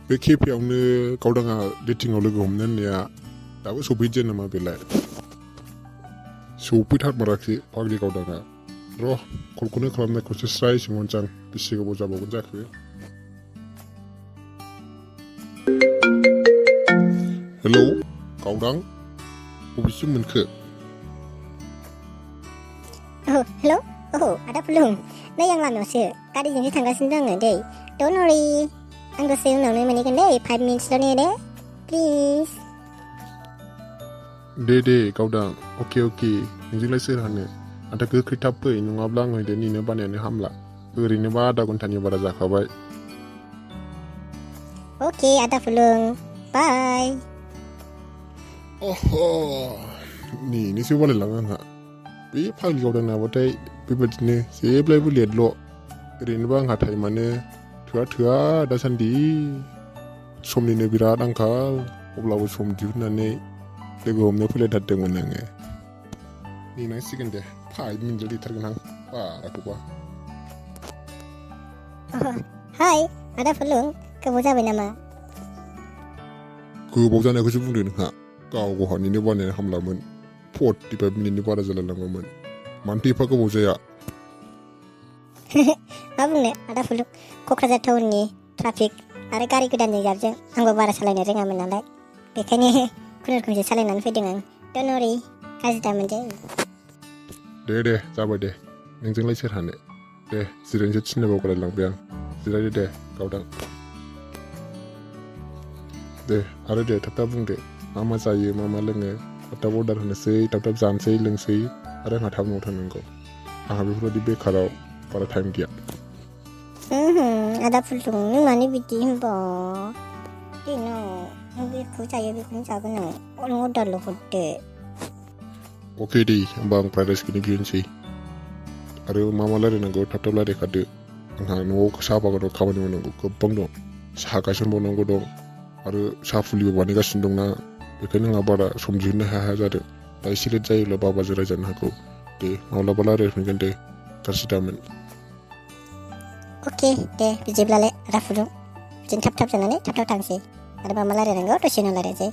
बे खेफेयावनो गावदाङा डेटिंआव लोगो हमनो होननाया दाबो सफैजेन नामा बेलाय सफैथारमाराखै फाग्लि गावदाङा र' कलखौनो खालामनायखौसो स्राय सोंहरनोसै आं बेसे गोबाव जाबावगोन जाखो हेलौ गावदां बबेसिम मोनखो हेलौ आदा फुलुं नै आं लामायावसो गारिजोंसो थांगासिनो दं आङो दै डन्ट वरी आं दसे उनावनो मोनहैगोन दै 5 मिनिट्सल' नेदो प्लिज दे गावदां अके नोंजोंलाय सोर हानो नाथाय गोख्रै थाब फै नङाब्ला आं हयले नेनो बानायानो हामला ओरैनोबा आधा घन्टानि बारा जाखाबाय अके आदा फुलुं बाय नेनोसो बालायलाङो आंहा बे फाग्लि गावदां नाबाथाय बेबादिनो जेब्लायबो लेटल' ओरैनोबा आंहा टाइमानो थोआ दासान्दि समनिनो बिराद आंखाल अब्लाबो सम दिहुननानै लोगो हमनो फैलायथारदोंमोन आङो नेनांसिगोन दे 5 मिनिटल' नेथारगोन आं बाराखौबा हाय आदा फुलुं गोबाव जाबाय नामा गोबाव जानायखौसो बुंदो नोंहा गाव नेनो बानायानो हामलामोन 45 मिनिटनि बारा जालायलाङोमोन मानोथो एफा गोबाव जाया मा बुंनो आदा फुलुं क'क्राझार टाउननि ट्राफिक आरो गारि गोदानजों जाबजों आंबो बारा सालायनो रोङामोन नालाय बेखायनो खुनुरुखुमसो सालायनानै फैदों आं डन्ट वरी गाज्रि दा मोनसै दे जाबाय दे नोंजोंलाय सोर हानो दे जिरायनोसो थिननो बावगारलांबाय आं जिरायदो दे गावदां दे आरो दे थाब बुंदो मा जायो मा लोङो थाब अर्डार होनोसै थाब जानोसै लोंसै आरो आंहा थाब न'आव थांनांगौ आंहा बेफोरबायदि बेखाराव बारा टाइम गैया आदा फुलुं नों मानो बिदि होनबा देनां नों बेखौ जायो बेखौनो जागोन आं नों अर्डारल' हरदो अके दे होमबा आं फ्राइड राइसखौनो बिहरनोसै आरो मा रायलायनांगौ थाब रायलायखादो आंहा न'आव साहा बागानाव खामानि मावनांगौ गोबां दं साहा गायसनबावनांगौ दं आरो साहा फुलिबो बानायगासिनो दंना बेखायनो आंहा बारा सम दिहुननो हाया जादों दा एसे लेट जायोब्ला बाबाजों रायजानो हागौ दे माब्लाबा रायलायफिनगोन दे गाज्रि दामोन अके दे बिदिब्लालाय आदा फुलुं बिदिनो थाब जानानै थाब थांसै आरो मा रायलायनांगौ दसे उनाव रायलायनोसै